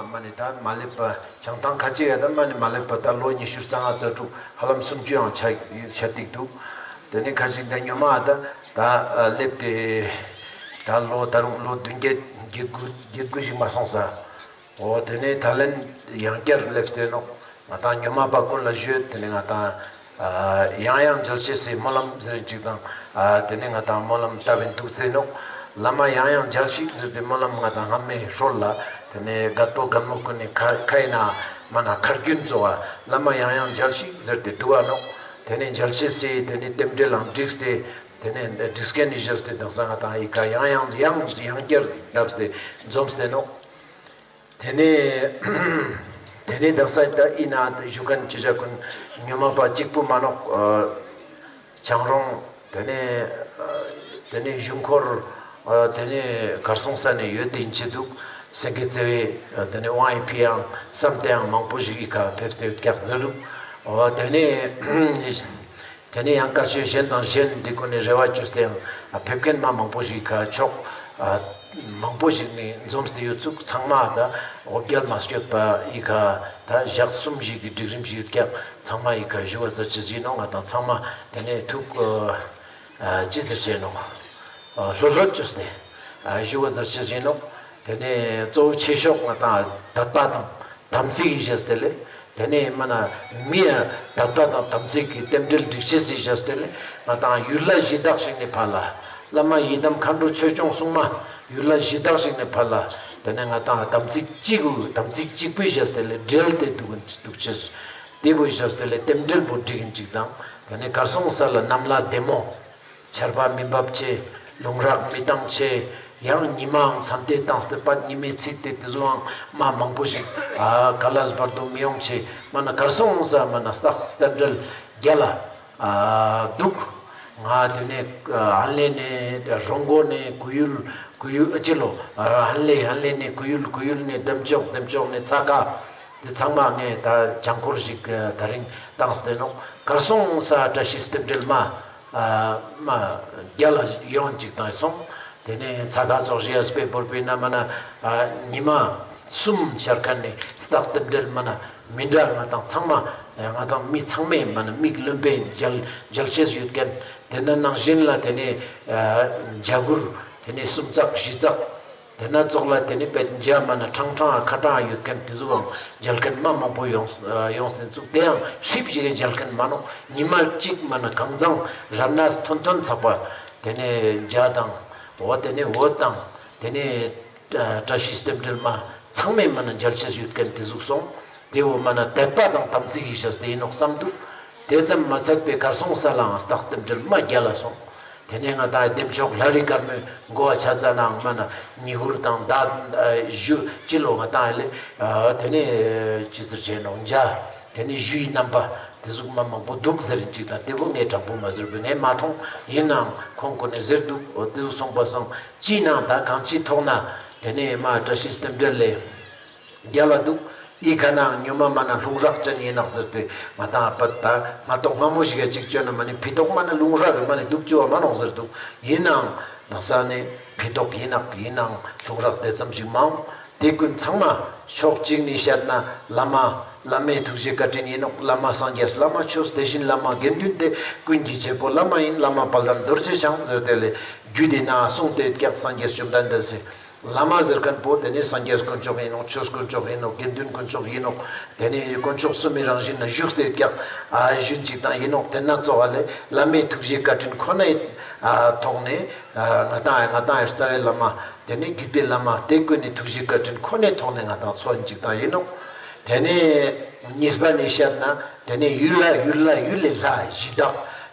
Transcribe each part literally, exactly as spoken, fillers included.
མ་ནེ་ད་མ་ལེབ་པ་བྱང་ཐང་ཁ་ཅིག་ཡ་ད་མ་ནེ་མ་ལེབ་པ་ད་ལོ་ཉི་ཤུ་རྩ་ལྔ་རྩ་དྲུག་ཧ་ལམ་སུམ་ཅུ་ཡང་ཆ་ཆ་ཏིག་འདུག། དེ་ནེ་ཁ་ཅིག་ད་ཉོ་མ་ད་ད་ལེབ་སྟེ་ད་ལོ་ད་རུང་ལོ་བདུན་བརྒྱད་བརྒྱད་དགུ་བརྒྱད་དགུ་ཞིག་མ་སོང་ས། འོ་དེ་ནེ་ད་ལན་ཡང་བསྐྱར་ལེབས་ཏེ་ནོག། ང་ཏང་ཉོ་མ་པ་ཀུན་ལ་ཞུས་དེ་ནེ་ང་ཏང་ཡང་ཡང་མཇལ་ཤེས་སི་སྨོན་ལམ་ཟེར་ཅིག་དང་དེ་ནེ་ང་ཏང་སྨོན་ལམ་བཏབ་པིན་འདུག་ཟེར་ནོག། བླ་མ་ཡང་ཡང་མཇལ་ཤིག་ཟེར་ཏེ་སྨོན་ལམ་ང་ཏང་སྔ་མའི་སྲོལ་ལ་དེ་ནེ་རྒད་པོ་རྒད་མོ་ཀུན་ནི་ཁ་ཁ་ཡིན་ན་མ་ན་ཁར་རྒྱུན་ཚོ་བ་བླ་མ་ཡང་ཡང་མཇལ་ཤིག་ཟེར་ཏེ་འདུག་བ་ནོག། དེ་ནེ་མཇལ་ཤེས་སི་དེ་ནེ་རྟེན་འབྲེལ་ལའང་བསྒྲིགས་ཏེ་དེ་ནེ་བསྒྲིགས་མཁན་ནི་བཞག་སྟེ་དེང་སང་ང་ཏང་ཡི་ག་ཡང་ཡང་ཡང་ཡང་བསྐྱར་བཏབ་སྟེ་འཛོམས་ཏེ་ནོག། དེ་ནེ་དེ་ནེ་དག་ས་ད་ཨི་ན་བཞུགས་མཁན་ཅི་ཞག་ཀུན་ཉོ་མ་པ་གཅིག་པུ་མ་ནོག། ཨ་བྱང་རོང་དེ་ནེ་ཨ་དེ་ནེ་གཞུང་འཁོར་ཨ་དེ་ནེ་གར་སོང་ས་ནེ་ཡོད་དེ་ཡིན་ཆེ་འདུག། སེང་གེ་རྩེ་བའི་ཨ་དེ་ནེ་དབང་ཡི་ཕི་ཡང་བསམ་སྟེ་ཡང་མང་པོ་ཞིག་ཨི་ཁ་ཕེབས་ཏེ་ཡོད་ཀྱག་ཟེར་འདུག། ཨོ་དེ་ནེ་དེ་ནེ་ཡང་བཀའ་ཆོས་གཞན་དང་གཞན་འདི་ཀུན་ནི་རེ་བ་བཅོལ་ཏེ་ཡང་ཕེབས་མཁན་མ་མང་པོ་ཞིག་ཁ་ཕྱོགས་མང་པོ་ཞིག་ནེ་འཛོམས་ཏེ་ཡོད་ཚུག། ཚང་མ་ད་འོ་བརྒྱལ་མ་སྐྱོད་པ་ཨི་ཁ་ད་ཞག་གསུམ་ཞིག་གི་སྒྲིག་རིམ་ཞིག་ཡོད་ཀྱག། ཚང་མ་ཨི་ཁ་བཞུགས་པ་ཙ་ཅིག་ཡིན་ནོག། ང་ཏང་ཚང་མ་དེ་ནེ་ཐུགས་ཅི་ཟེར་ཅེས་ནོག་ལྷོད་ལྷོད་བཅོས་ཏེ་བཞུགས་པ་ཙ་ཅིག་ཡིན་ནོག། དེ་ནེ་གཙོ་བོ་ཆེ་ཤོས་ང་ཏང་དད་པ་དང་དམ་ཚིག་གི་བཞག་སྟེ་ལེ། དེ་ནེ་མ་ན་མི་ཡ་དད་པ་དང་དམ་ཚིག་གི་རྟེན་འབྲེལ་སྒྲིག་ཤེས་སི་བཞག་སྟེ་ལེ། ང་ཏང་ཡུལ་ལྷ་གཞི་བདག་ཞིག་ནེ་ཕར་ལ། བླ་མ་ཡི་དམ་མཁའ་འགྲོ་ཆོས་སྐྱོང་སྲུང་མ་ཡུལ་ལྷ་གཞི་བདག་ཞིག་ནེ་ཕར་ལ། དེ་ནེ་ང་ཏང་དམ་ཚིག་གཅིག་གུ་དམ་ཚིག་གཅིག་པུའི་བཞག་སྟེ་ལེ་འབྲེལ་ཏེ་འདུག་འདུག་ཅེས། དེ་བོའི་བཞག་སྟེ་ལེ་རྟེན་འབྲེལ་བོ་འགྲིག་གིན་ཅིག་དང་། དེ་ནེ་གར་སོང་ས་ལ་གནམ་ལྷ་བདེ་མོ། ཆར་པ་མི་འབབ་ཆེ། ལུང་རགས་མི་བཏང་ཆེ། ཡང་ཉི་མའང་མཚམས་ཏེ་བཏང་སྟེ་པད་ཉི་མའི་ཚིག་སྟེ་དེ་ཟུའང་མ་མང་པོ་ཞིག་ཨ་ཀ་ལས་བར་དུ་མི་ཡོང་ཆེ། མ་ན་གར་སོང་ས་མ་ན་སྟག་རྟེན་འབྲེལ་རྒྱལ་ལ་ཨ་འདུག། ང་དེ་ནེ་ཨ་ཧན་ལེ་ནེ་རོང་མགོ་ནེ་གུ་ཡུལ་གུ་ཡུལ་ཨ་ཅི་ལོ་ཨ་ཧན་ལེ་ཧན་ལེ་ནེ་གུ་ཡུལ་གུ་ཡུལ་ནེ་འདེམ་ཅོག་འདེམ་ཅོག་ནེ་ཚ་ཁ་དེ་ཚང་མ་ངས་ད་བྱང་འཁོར་ཞིག་ད་རིང་བཏང་སྟེ་ནོག། གར་སོང་ས་བཀྲ་ཤིས་རྟེན་འབྲེལ་མ་ཨ་མ་རྒྱལ་ལ་ཡོང་ཅིག་བཏང་སོང་། དེ་ནེ་ཚ་ཁ་ཚོགས་ཞི་ཡ་སྤེ་བོར་པའི་ན་མ་ན་ཨ་ཉི་མ་གསུམ་ཤར་ཁན་ནི་སྟག་རྟེན་འབྲེལ་མ་ན་མི་འདྲ། ང་ཏང་ཚང་མ་ང་ཏང་མི་ཚང་མས་མ་ན་མིག་རློན་པའི་མཇལ་མཇལ་ཤེས་ཡོད་ཁན། དེ་ན་ནང་བཞིན་ལ་དེ་ནེ་ཨ་འཇའ་གུར་དེ་ནེ་སུམ་ཙག་བཞི་ཙག། དེ་ན་ཙོགས་ལ་དེ་ནེ་པད་འཇའ་མ་ན་ཁྲང་ཁྲང་ཁ་ཁྲང་ཡོད་ཁན་དེ་ཟུའང་མཇལ་ཁན་མ་མང་པོ་ཡོང་ཡོང་སྟེ་ཚུག། དེ་ཡང་ཧྲིབ་ཞིག་གི་མཇལ་ཁན་མ་ནོག། ཉི་མ་གཅིག་མ་ན་གང་ཚང་རབ་གནས་ཐོན་ཐོན་ཚག་པ་དེ་ནེ་འཇའ་དང་འོ་དེ་ནེ་འོད་དང་དེ་ནེ་བཀྲ་ཤིས་རྟེན་འབྲེལ་མ་ཚང་མས་མ་ན་མཇལ་ཤེས་ཡོད་ཁན་དེ་ཟུག་སོང་། དེ་བོ་མ་ན་དད་པ་དང་དམ་ཚིག་གི་བཞག་སྟེ་ཡིན་ནོག་བསམ་འདུག། དེ་ཙམ་མ་ཚད་པའི་གར་སོང་ས་ལའང་སྟག་རྟེན་འབྲེལ་མ་རྒྱལ་ལ་སོང་། དེ་ནེ་ང་ཏང་འདེམ་ཅོག་ལྷ་རི་དཀར་མོའི་མགོ་བ་ཆ་ཙ་ནའང་མ་ན་ཉི་གུར་དང་མདའ་གཞུ་ཅི་ལོ་ང་ཏང་ལེ་དེ་ནེ་ཅི་ཟེར་ཆེ་ནོག་འཇའ་དེ་ནེ་གཞུའི་རྣམ་པ་དེ་ཟུག་མ་མང་པོ་འདུག་ཟེར་ཅིག་དང་དེ་བོ་ངས་དྲང་པོ་མ་ཟེར་བས་ངས་མ་མཐོང་། ཡིན་ནའང་ཁོང་ཀུན་ནེ་ཟེར་འདུག། འོ་དེ་ཟུག་སོང་པ་སང་ཅི་ནང་ད་གང་ཅི་ཐོག་ན་དེ་ནེ་མ་བཀྲ་ཤིས་རྟེན་འབྲེལ་ལེ། རྒྱལ་ལ་འདུག། ཨི་ཁ་ནའང་ཉོ་མ་མ་ན་ལྷུང་རག་ཅན་ཡིན་ནོག་ཟེར་ཏེ་ང་ཏང་ཨ་པད་ད་ང་ཏོག་སྔ་མོ་ཞིག་ཡ་ཅིག་བཅོས་ན་མ་ནི་ཕི་ཏོག་མ་ན་ལྷུང་རག་གི་མ་ནི་འདུག་བཅོ་བ་མ་ནོག་ཟེར་འདུག། ཡིན་ནའང་ནང་ས་ནེ་ཕི་ཏོག་ཡིན་ནོག། ཡིན་ནའང་ལྷུང་རག་དེ་ཙམ་ཞིག་མ་འོང་། དེ་ཀུན་ཚང་མ་ཕྱོགས་གཅིག་ནེ་བཤད་ན་བླ་མ་བླ་མའི་ཐུགས་རྗེ་བཀའ་དྲིན་ཡིན་ནོག། བླ་མ་སངས་རྒྱས་བླ་མ་ཆོས་དེ་བཞིན་བླ་མ་དགེ་འདུན་ཏེ། ཀུན་གྱི་བྱེད་པོ་བླ་མ་ཡིན། བླ་མ་དཔལ་ལྡན་རྡོ་རྗེ་འཆང་ཟེར་ཏེ་ལེ་རྒྱུད་དེ་ན་གསུངས་ཏེ་ཡོད་ཀྱག། སངས་རྒྱས་བཅོམ་ལྡན་འདས་སི། བླ་མ་ཟེར་མཁན་པོ་དེ་ནི་སངས་རྒྱས་དཀོན་མཆོག་ཡིན་ནོག། ཆོས་དཀོན་མཆོག་ཡིན་ནོག། དགེ་འདུན་དཀོན་མཆོག་ཡིན་ནོག། དེ་ནི་དཀོན་མཆོག་གསུམ་མི་རང་བཞིན་ན་བཞུགས་ཏེ་ཀྱག། ཨ་ཞུན་ཅིག་དང་ཡིན་ནོག། དེ་ན་ཙོགས་ལེ་བླ་མའི་ཐུགས་རྗེ་བཀའ་དྲིན་ཁོ་ནའི་ཐོག་ནས་ང་ཏང་ང་ཏང་རྩ་བའི་བླ་མ་དེ་ནི་བརྒྱུད་པའི་བླ་མ་དེ་ཀུན་ནི་ཐུགས་རྗེ་བཀའ་དྲིན་ཁོ་ནའི་ཐོག་ནས་ང་ཏང་ཚོགས་ཡིན་ཅིག་དང་ཡིན་ནོག། དེ་ནི་གཉིས་པ་ནི་བཤད་ན་དེ་ནི་ཡུལ་ལ་ཡུལ་ལ་ཡུལ་ལས་ལྷ་གཞི་བདག།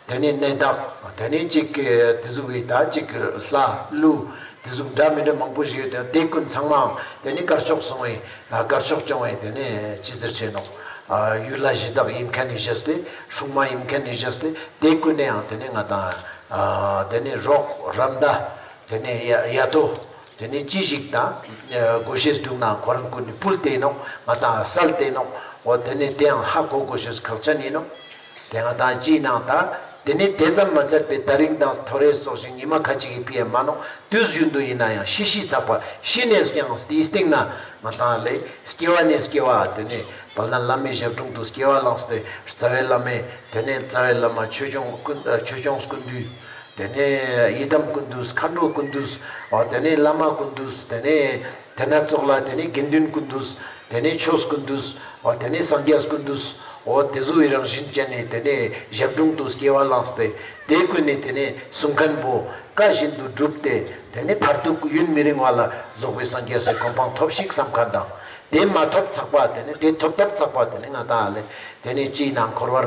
དེ་ནི་གནས་བདག། དེ་ནི་ཅིག་དེ་ཟུག་གི་ད་ཅིག་ལྷ་ཀླུ། དེ་ཟུག་འདྲ་མི་འདྲ་མང་པོ་ཞིག་ཡོད་དེ་དེ་ཀུན་ཚང་མའང་དེ་ནི་དཀར་ཕྱོགས་སོང་བའི་དཀར་ཕྱོགས་སྐྱོང་བའི་དེ་ནི་ཅི་ཟེར་ཆེ་ནོག། ཡུལ་ལྷ་གཞི་བདག་ཡིན་མཁན་ནི་བཞག་སྟེ་སྲུང་མ་ཡིན་མཁན་ནི་བཞག་སྟེ་དེ་ཀུན་ནའང་དེ་ནི་ང་ཏང་དེ་ནི་རོགས་རམ་ད་དེ་ནི་ཡ་ཡ་དོ་དེ་ནི་ཅི་ཞིག་དང་དགོས་ཤེས་འདུག་ན་ཁོ་རང་ཀུན་ནི་ཕུལ་ཏེ་ནོག། ང་ཏང་སལ་ཏེ་ནོག། འོ་དེ་ནི་དེའང་ཧ་གོ་དགོས་ཤེས་ཁག་ཅན་ཡིན་ནོག། དེ་ང་ཏང་ཅི་ནང་ད། དེ་ནས་དེ་ཙམ་མ་ཚད་པའི་ད་རིང་དང་ཐོ་རེ་སོགས་ཤིག་ཉི་མ་ཁ་ཅིག་གི་ཕི་ཡ་མ་ནོག། དུས་རྒྱུན་དུ་ཡིན་ན་ཡང་ཤི་ཤི་ཚག་པ་ཤི་ནས་ཀྱང་དེའི་སྟེང་ན་ང་ཏང་ལས་སྐྱེ་བ་ནས་སྐྱེ་བ་དེ་ནས་བར་ན་བླ་མའི་ཞབས་དྲུང་དུ་སྐྱེ་བ་བླངས་ཏེ་རྩ་བའི་བླ་མའི་དེ་ནས་རྩ་བའི་བླ་མ་ཆོས་སྐྱོང་ཀུན་ཆོས་སྐྱོང་ཀུན་འདུས། དེ་ནས་ཡི་དམ་ཀུན་འདུས། མཁའ་འགྲོ་ཀུན་འདུས། འོ་དེ་ནས་བླ་མ་ཀུན་འདུས། དེ་ནས་དེ་ན་ཙོགས་ལ་དེ་ནས་དགེ་འདུན་ཀུན་འདུས། དེ་ནས་ཆོས་ཀུན་འདུས། འོ་དེ་ནས་སངས་རྒྱས་ཀུན་འདུས། འོ་དེ་ཟུག་གི་རང་བཞིན་ཅན་ནི་དེ་ནས་ཞབས་དྲུང་དུ་སྐྱེ་བ་བླངས་ཏེ་དེ་ཀུན་ནས་དེ་ནས་གསུང་མཁན་པོ་བཀའ་བཞིན་དུ་བསྒྲུབས་ཏེ་དེ་ནས་མཐར་ཐུག་ཡུན་མི་རིང་བ་ལ་རྫོགས་པའི་སངས་རྒྱས་སི་གོ་འཕང་ཐོབ་ཤིག་བསམ་མཁན་དང་། དེ་མ་ཐོབ་ཚག་པ་དེ་ནས་དེ་ཐོབ་ཐབས་ཚག་པ་དེ་ནས་ང་ཏང་ལས། དེ་ནས་ཅི་ན་འཁོར་བར་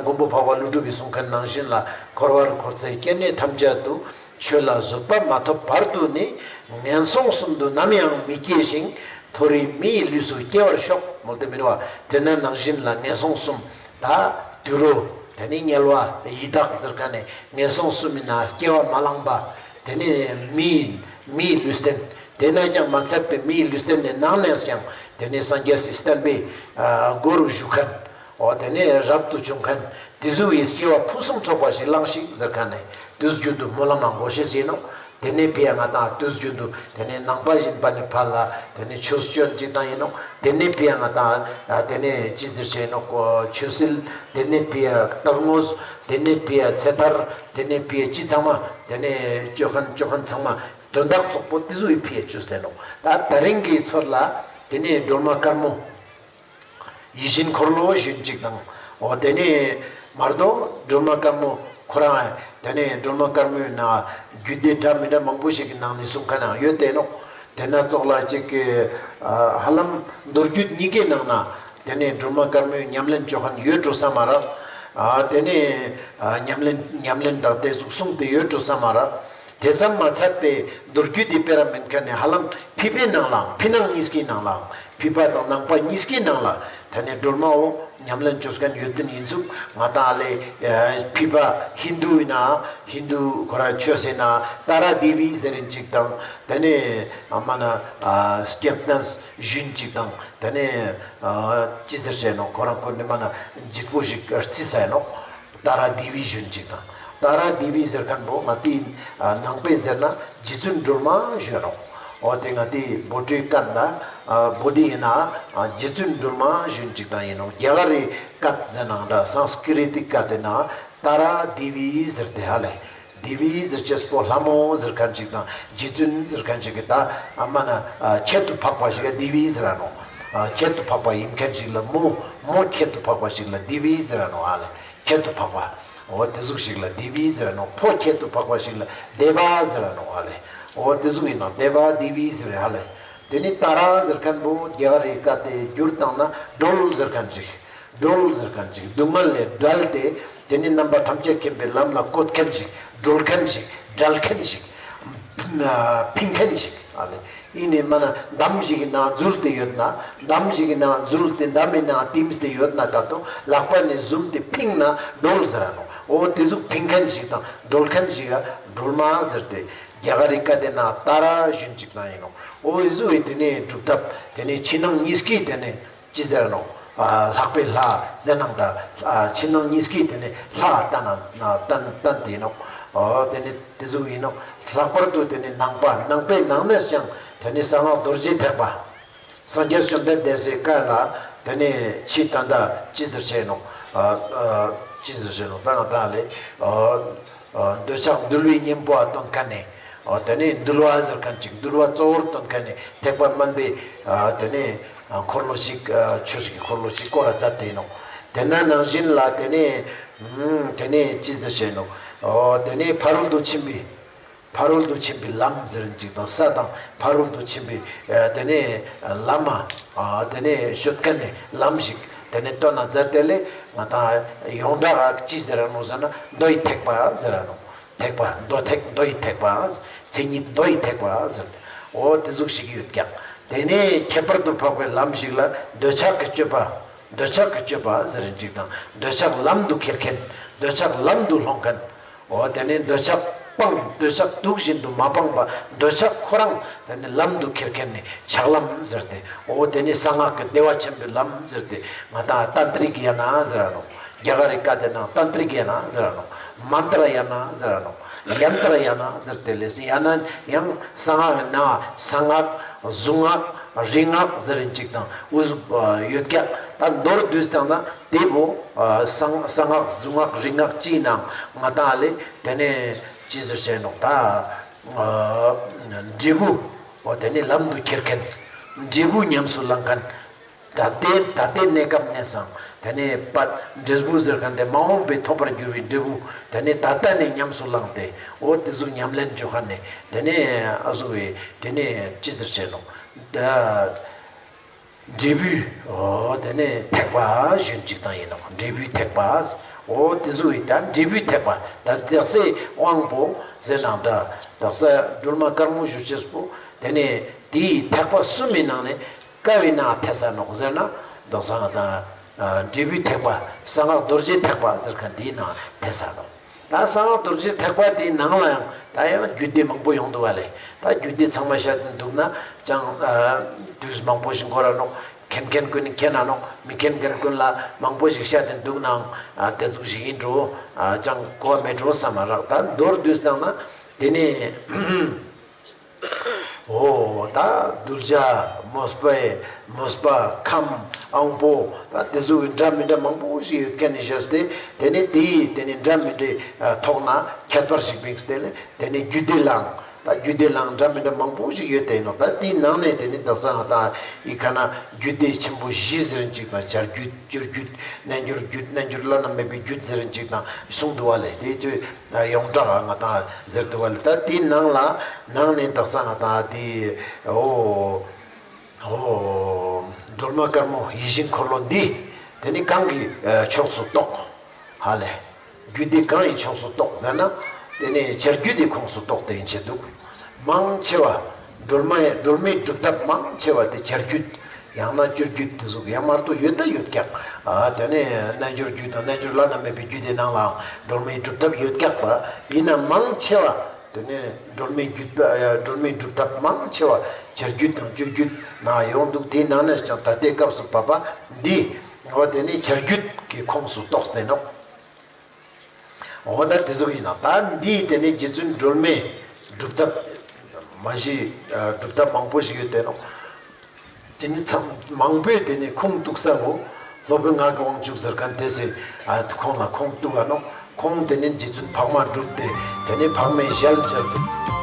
མགོན་པོ་འཕགས་པ་ཀླུ་སྒྲུབ་པའི་གསུང་མཁན་ནང་བཞིན་ལ་འཁོར་བར་འཁོར་ཚེ་སྐྱེ་གནས་ཐམས་ཅད་དུ། ཆོས་ལ་བཟོད་པ་མ་ཐོབ་བར་དུ་ནི། ངན་སོང་གསུམ་དུ་ནམ་ཡང་མི་སྐྱེ་ཞིང་། མཐོ་རིས་མི་ཡི་ལུས་སུ་སྐྱེ་བར་ཤོག། མོལ་ཏེ་མི་རུ་བ་དེ་ན་ནང་བཞིན་ལ་ངན་སོང་གསུམ་ད་དུད་འགྲོ་དེ་ནས་དམྱལ་བ་ཡི་དྭགས་ཟེར་མཁན་ནས་ངན་སོང་གསུམ་མི་ན་སྐྱེ་བ་མ་བླངས་པ། དེ་ནས་མི་ཡི་མི་ཡི་ལུས་རྟེན། དེ་ན་ཀྱང་མ་ཚད་པའི་མི་ཡི་ལུས་རྟེན་ནི་ནང་ནས་ཀྱང་དེ་ནས་སངས་རྒྱས་སི་བསྟན་པའི་སྒོ་རུ་ཞུགས་མཁན། འོ་དེ་ནས་རབ་ཏུ་བྱུང་མཁན་དེ་ཟུག་གི་སྐྱེ་བ་ཕུན་སུམ་ཚོགས་པ་ཞིག་བླངས་ཤིག་ཟེར་མཁན་ནས་དུས་རྒྱུན་དུ་སྨོན་ལམ་མང་པོ་ཞིག་ཡིན་ནོག། དེ་ནས་ཕི་ཡ་ང་ཏང་དུས་རྒྱུན་དུ་དེ་ནས་ནང་པ་ཡིན་པ་ནས་ཕར་ལ་དེ་ནས་ཆོས་སྤྱོད་ཅིག་དང་ཡིན་ནོག། དེ་ནས་ཕི་ཡ་ང་ཏང་དེ་ནས་ཅི་ཟེར་ཞེ་ནོག། ཆོས་སྲིད། དེ་ནས་ཕི་ཡ་གཏོར་བསྔོས། དེ་ནས་ཕི་ཡ་ཚེ་ཐར། དེ་ནས་ཕི་ཡ་ཅི་ཚང་མ་དེ་ནས་ཅོ་མཁན་ཅོ་མཁན་ཚང་མ་དོན་དག་རྫོགས་པོ་དེ་ཟུག་གི་ཕི་ཡ་ཅོས་ཏེ་ནོག། ད་ད་རིང་གི་ཚོད་ལ་དེ་ནས་སྒྲོལ་མ་དཀར་མོ། ཡིད་བཞིན་འཁོར་ལོ་ཞུན་ཅིག་དང་། འོ་དེ་ནས་མར་དོ་སྒྲོལ་མ་དཀར་མོ་ཁོ་རང་དེ་ནས་སྒྲོལ་མ་དཀར་མོའི་ནང་རྒྱུད་སྡེ་འདྲ་མི་འདྲ་མང་པོ་ཞིག་གི་ནང་ནས་གསུང་མཁན་ཡང་ཡོད་དེ་ནོག། དེ་ན་ཙོགས་ལ་ཅིག་གི་ཧ་ལམ་མདོ་རྒྱུད་གཉིས་ཀའི་ནང་ན་དེ་ནས་སྒྲོལ་མ་དཀར་མོའི་ཉམས་ལེན་ཅོ་མཁན་ཡོད་འགྲོ་ས་མ་རག། དེ་ནས་ཉམས་ལེན་ཉམས་ལེན་དང་དེ་ཟུག་གསུངས་ཏེ་ཡོད་འགྲོ་ས་མ་རག། དེ་ཙམ་མ་ཚད་པའི་མདོ་རྒྱུད་དེ་སྤེ་ར་མེན་མཁན་ནས་ཧ་ལམ་ཕི་པའི་ནང་ལའང་ཕི་ནང་གཉིས་ཀའི་ནང་ལའང་ཕི་པ་དང་ནང་པ་གཉིས་ཀའི་ནང་ལ་དེ་ནས་སྒྲོལ་མ་བོ་ཉམས་ལེན་ཅོ་མཁན་ཡོད་དེ་ཡིན་ཙུག། ང་ཏང་ལས་ཕི་པ་ཧིན་དུ་ཡིན་ན་ཧིན་དུ་ཁོ་རང་ཆོས་ཟེར་ན་ཏཱ་ར་དེ་བི་ཟེར་རིན་ཅིག་དང་། དེ་ནས་མ་ན་སྐྱབས་གནས་ཞུན་ཅིག་དང་། དེ་ནས་ཅི་ཟེར་ཞེ་ནོག། ཁོ་རང་ཁོ་ནི་མ་ན་འཇིགས་པོ་ཞིག་རྩིས་ས་ཡིན་ནོག། ཏཱ་ར་དེ་བི་ཞུན་ཅིག་དང་། ཏཱ་ར་དེ་བི་ཟེར་མཁན་པོ་ང་ཏི་ནང་པའི་ཟེར་ན་རྗེ་བཙུན་སྒྲོལ་མ་ཞུ་ནོག། འོ་དེ་ང་ཏི་བོད་ཀྱི་སྐད་ན་བོད་དི་ཡིན་ན་རྗེ་བཙུན་སྒྲོལ་མ་ཞུན་ཅིག་དང་ཡིན་ནོག། རྒྱ་གར་རི་སྐད་ཟེར་ནའང་འདྲ་སཾ་སྐྲྀ་ཏི་སྐད་དེ་ན་ཏཱ་ར་དེ་བི་ཟེར་ཏེ་ཧ་ལེ། དེ་བི་ཟེར་ཅེས་པོ་ལྷ་མོ་ཟེར་མཁན་ཅིག་དང་རྗེ་བཙུན་ཟེར་མཁན་ཅིག་གི་ད་ཨ་མ་ན་ཁྱད་དུ་འཕགས་པ་ཞིག་ག་དེ་བི་ཟེར་ར་ནོག། ཁྱད་དུ་འཕགས་པ་ཡིན་མཁན་ཞིག་ལ་མོ་མོ་ཁྱད་དུ་འཕགས་པ་ཞིག་ལ་དེ་བི་ཟེར་ར་ནོག་ཨ་ལེ། ཁྱད་དུ་འཕགས་པ། འོ་དེ་ཟུག་ཞིག་ལ་དེ་བི་ཟེར་ར་ནོག། ཕོ་ཁྱད་དུ་འཕགས་པ་ཞིག་ལ་དེ་བ་ཟེར་ར་ནོག་ཨ་ལེ། འོ་དེ་ཟུག་ཡིན་ནོག། དེ་བ་དེ་བི་ཟེར་ར་ཧ་ལེ། དེ་ནི་ཏཱ་ར་ཟེར་མཁན་པོ་རྒྱ་གར་རི་སྐད་དེ་བསྒྱུར་བཏང་ན་སྒྲོལ་ཟེར་མཁན་ཅིག། སྒྲོལ་ཟེར་མཁན་ཅིག། སྡུག་བསྔལ་ལས་བསྒྲལ་ཏེ་དེ་ནི་རྣམ་པ་ཐམས་ཅད་མཁྱེན་པའི་ལམ་ལ་བཀོད་མཁན་ཅིག། སྒྲོལ་མཁན་ཅིག། བསྒྲལ་མཁན་ཅིག། ཕིང་མཁན་ཅིག་ཨ་ལེ། ཨི་ནི་མ་ན་འདམ་ཞིག་གི་ནང་འཛུལ་ཏེ་ཡོད་ན། འདམ་ཞིག་གི་ནང་འཛུལ་ཏེ་འདམ་མི་ནང་ཏིམས་ཏེ་ཡོད་ན་ད་དོ་ལག་པ་ནི་བཟུང་སྟེ་ཕིང་ན་སྒྲོལ་ཟེར་ར་ནོག། འོ་དེ་ཟུག་ཕིང་མཁན་ཞིག་དང་སྒྲོལ་མཁན་ཞིག་ག་སྒྲོལ་མ་ཟེར་ཏེ་རྒྱ་གར་རི་སྐད་དེ་ན་ཏཱ་ར་ཞུན་ཅིག་དང་ཡིན་ནོག། འོ་ཨི་ཟུག་གི་དེ་ནི་སྒྲུབ་ཐབས་དེ་ནི་ཕྱི་ནང་གཉིས་ཀའི་དེ་ནི་ཅི་ཟེར་ནོག། ལྷག་པའི་ལྷ་ཟེར་ནང་འདྲ། ཕྱི་ནང་གཉིས་ཀའི་དེ་ནི་ལྷ་ལྟ་ན་ལྟ་ལྟ་དེ་ཡིན་ནོག། འོ་དེ་ནི་དེ་ཟུག་ཡིན་ནོག། ལྷག་པར་དུ་དེ་ནི་ནང་པ་ནང་པའི་ནང་ནས་ཀྱང་དེ་ནི་གསང་སྔགས་རྡོ་རྗེ་ཐེག་པ། སངས་རྒྱས་བཅོམ་ལྡན་འདས་སི་བཀའ་ལ་དེ་ནི་ཕྱི་ད་ལྟ་ཅི་ཟེར་ཞེ་ནོག། ཅི་ཟེར་ཞེ་ནོག་ད་ང་ད་ལེ། འདོད་ཆགས་འདུལ་བའི་གཉེན་པོ་ཨ་སྟོན་མཁན་ནི། འོ་དེ་ནི་འདུལ་བ་ཟེར་མཁན་ཅིག། འདུལ་བ་གཙོ་བོར་སྟོན་མཁན་ནི་ཐེག་པ་དམན་པའི་དེ་ནི་འཁོར་ལོ་ཞིག། ཆོས་ཀྱི་འཁོར་ལོ་ཞིག་བསྐོར་ར་མཛད་དེ་ནོག། དེ་ན་ནང་བཞིན་ལ་དེ་ནི་དེ་ནི་ཅི་ཟེར་ཞེ་ནོག། འོ་དེ་ནི་ཕ་རོལ་ཏུ་ཕྱིན་པའི་ཕ་རོལ་ཏུ་ཕྱིན་པའི་ལམ་ཟེར་ཅིག་དང་ས་དང་ཕ་རོལ་ཏུ་ཕྱིན་པའི་དེ་ནི་ལམ་མ་དེ་ནི་ཤོད་མཁན་ནི་ལམ་ཞིག་དེ་ནི་སྟོན་ན་མཛད་དེ་ལེ། ང་ད་ཡོངས་གྲགས་ཅི་ཟེར་ར་ནོག་ཟེར་ན་མདོ་ཡི་ཐེག་པ་ཟེར་ར་ནོག། ཐེག་པ་མདོ་ཐེག་མདོ་ཡི་ཐེག་པ། མཚན་ཉིད་མདོ་ཡི་ཐེག་པ་ཟེར་ཏེ། འོ་དེ་ཟུག་ཞིག་ཡོད་ཀྱག། དེ་ནས་ཁྱད་པར་དུ་འཕགས་པའི་ལམ་ཞིག་ལ་འདོད་ཆགས་ཀྱི་སྤྱོད་པ། འདོད་ཆགས་ཀྱི་སྤྱོད་པ་ཟེར་རིན་ཅིག་དང་། འདོད་ཆགས་ལམ་དུ་ཁྱེར་མཁན། འདོད་ཆགས་ལམ་དུ་སློང་མཁན། འོ་དེ་ནས་འདོད་ཆགས་སྤངས། འདོད་ཆགས་དུག་བཞིན་དུ་མ་སྤངས་པ། འདོད་ཆགས་ཁོ་རང་དེ་ནས་ལམ་དུ་ཁྱེར་མཁན་ནི་ཆགས་ལམ་ཟེར་ཏེ། འོ་དེ་ནས་གསང་སྔགས་ཀྱི་བདེ་བ་ཆེན་པོའི་ལམ་ཟེར་ཏེ། ང་ཏང་ཏན་ཏྲིག་ཡ་ན་ཟེར་ར་ནོག། རྒྱ་གར་རི་བཀའ་དེ་ན་ཏན་ཏྲིག་ཡ་ན་ཟེར་ར་ནོག། མནྟྲ་ཡ་ན་ཟེར་ར་ནོག། ཡནྟྲ་ཡ་ན་ཟེར་ཏེ་ལེ་སི་ཡ་ན་ཡང་གསང་སྔགས་ན་གསང་སྔགས་གཟུངས་སྔགས་རིག་སྔགས་ཟེར་རིན་ཅིག་དང་འུ་ཡོད་ཀྱག། ད་མདོར་བསྡུས་བཏང་ན་དེ་བོ་གསང་གསང་སྔགས་གཟུངས་སྔགས་རིག་སྔགས་ཅི་ནང་ང་ཏང་ལེ་དེ་ནས་ཅི་ཟེར་ཅེ་ནོག་ད། འབྲས་བུ། འོ་དེ་ནས་ལམ་དུ་ཁྱེར་མཁན། འབྲས་བུ་ཉམས་སུ་བླང་མཁན། ད་ལྟའི་ད་ལྟའི་གནས་སྐབས་ནས་སང་དེ་ནས་པད་འབྲས་བུ་ཟེར་མཁན་དེ་མ་འོངས་པའི་ཐོབ་པར་འགྱུར་བའི་འབྲས་བུ་དེ་ནས་ད་ལྟ་ནས་ཉམས་སུ་བླངས་ཏེ་འོ་དེ་ཟུག་ཉམས་ལེན་བཅོ་མཁན་ནས་དེ་ནས་ཨ་ཟུག་བའི་དེ་ནས་ཅི་ཟེར་ཅེ་ནོག། ད་འབྲས་བུའི་འོ་དེ་ནས་ཐེག་པ་ཞུན་ཅིག་དང་ཡིན་ནོག། འབྲས་བུའི་ཐེག་པ། འོ་དེ་ཟུག་ཡིན་ད་འབྲས་བུའི་ཐེག་པ། ད་དག་ས་དབང་པོ་ཟེར་ནའང་འདྲ། དག་ས་སྒྲོལ་མ་དཀར་མོ་ཞུ་ཅེས་པོ་དེ་ནས་དེའི་ཐེག་པ་གསུམ་མི་ནང་ནས་ཀ་བའི་ནང་ཐེ་ས་ནོག་ཟེར་ན་དག་ས་ང་ཏང་འབྲས་བུའི་ཐེག་པ་གསང་སྔགས་རྡོ་རྗེ་ཐེག་པ་ཟེར་མཁན་དེའི་ནང་ཐེ་ས་ནོག། ད་གསང་སྔགས་རྡོ་རྗེ་ཐེག་པ་དེའི་ནང་ལ་ཡང་ད་ཡང་རྒྱུད་སྡེ་མང་པོ་ཡོང་འདུག་བ་ལེ། ད་རྒྱུད་སྡེ་ཚང་མ་བཤད་དེ་འདུག་ན་ཅང་དུས་མང་པོ་ཞིག་འགོར་ར་ནོག། མཁྱེན་མཁན་ཀུན་ནི་མཁྱེན་ན་ནོག། མི་མཁྱེན་མཁན་ཀུན་ལ་མང་པོ་ཞིག་བཤད་དེ་འདུག་ནའང་དེ་ཟུག་ཞིག་ཡིན་འགྲོ། ཅང་གོ་བ་མེད་འགྲོ་བསམ་མ་རག། ད་མདོར་བསྡུས་བཏང་ན་དེ་ནས་འོ་ད་གདུལ་བྱ་མོས་པའི་མོས་པ་ཁམས་དབང་པོ་ད་དེ་ཟུག་གི་འདྲ་མི་འདྲ་མང་པོ་ཞིག་ཡོད་མཁན་ནི་བཞག་སྟེ་དེ་ནས་དེའི་དེ་ནས་འདྲ་མི་འདྲའི་ཐོག་ན་ཁྱད་པར་ཞིག་བིངས་ཏེ་ལེ་དེ་ནས་རྒྱུད་སྡེ་ལའང་ད་རྒྱུད་སྡེ་ལའང་འདྲ་མི་འདྲ་མང་པོ་ཞིག་ཡོད་དེ་ཡིན་ནོག། ད་དེའི་ནང་ནས་དེ་ནས་དག་ས་ང་ཏང་ཨི་ཁ་ན་རྒྱུད་སྡེ་ཆེན་པོ་བཞི་ཟེར་རིན་ཅིག་དང་བྱ་རྒྱུད་སྤྱོད་རྒྱུད་རྣལ་འབྱོར་རྒྱུད་རྣལ་འབྱོར་བླ་ན་མེད་པའི་རྒྱུད་ཟེར་རིན་ཅིག་དང་གསུངས་འདུག་བ་ལེ། དེ་ཚོའི་ཡོངས་གྲགས་ང་ཏང་ཟེར་འདུག་བ་ལེ། ད་དེའི་ནང་ལ་ནང་ནས་དག་ས་ང་ཏང་དེ་འོ་འོ་སྒྲོལ་མ་དཀར་མོ་ཡིད་བཞིན་འཁོར་ལོ་འདི་དེ་ནི་གང་གི་ཕྱོགས་སུ་གཏོགས་ཧ་ལེ། རྒྱུད་སྡེ་གང་ཡི་ཕྱོགས་སུ་གཏོགས་ཟེར་ན་དེ་ནི་བྱ་རྒྱུད་དེ་ཁོངས་སུ་གཏོགས་ཏེ་ཡིན་ཆེ་འདུག། མང་ཆེ་བ་སྒྲོལ་མ་སྒྲོལ་མའི་སྒྲུབ་ཐབས་མང་ཆེ་བ་དེ་བྱ་རྒྱུད་ཡང་ན་སྤྱོད་རྒྱུད་དེ་ཟུག་ཡང་མ་གཏོགས་ཡོད་ད་ཡོད་ཀྱག། ཨ་དེ་ནས་རྣལ་འབྱོར་རྒྱུད་དང་རྣལ་འབྱོར་བླ་ན་མེད་པའི་རྒྱུད་དེ་ནང་ལའང་སྒྲོལ་མའི་སྒྲུབ་ཐབས་ཡོད་ཀྱག་པ་ཡིན་ན་མང་ཆེ་བ་དེ་ནས་སྒྲོལ་མའི་རྒྱུད་པ་སྒྲོལ་མའི་སྒྲུབ་ཐབས་མང་ཆེ་བ་བྱ་རྒྱུད་དང་སྤྱོད་རྒྱུད་ནང་ཡོང་འདུག། དེའི་ནང་ནས་ཀྱང་ད་ལྟའི་སྐབས་སུ་བབ་པ་འདི་འོ་དེ་ནི་བྱ་རྒྱུད་ཀྱི་ཁོངས་སུ་གཏོགས་ཏེ་ནོག། འོ་ད་དེ་ཟུག་ཡིན་ན་ད་འདི་དེ་ནི་རྗེ་བཙུན་སྒྲོལ་མའི་སྒྲུབ་ཐབས་མ་གཞི་སྒྲུབ་ཐབས་མང་པོ་ཞིག་ཡོད་དེ་ནོག། དེ་ནི་ཚང་མང་པོས་དེ་ནི་ཁུངས་གཏུགས་ས་བོ་སློབ་དཔོན་ངག་གི་དབང་ཕྱུག་ཟེར་མཁན་དེ་སི་ཁོང་ལ་ཁུངས་གཏུགས་པ་ནོག། ཁོང་དེ་ནི་རྗེ་བཙུན་འཕགས་མ་སྒྲུབ་སྟེ་དེ་ནི་འཕགས་མའི་ཞལ་མཇལ་ཏེ།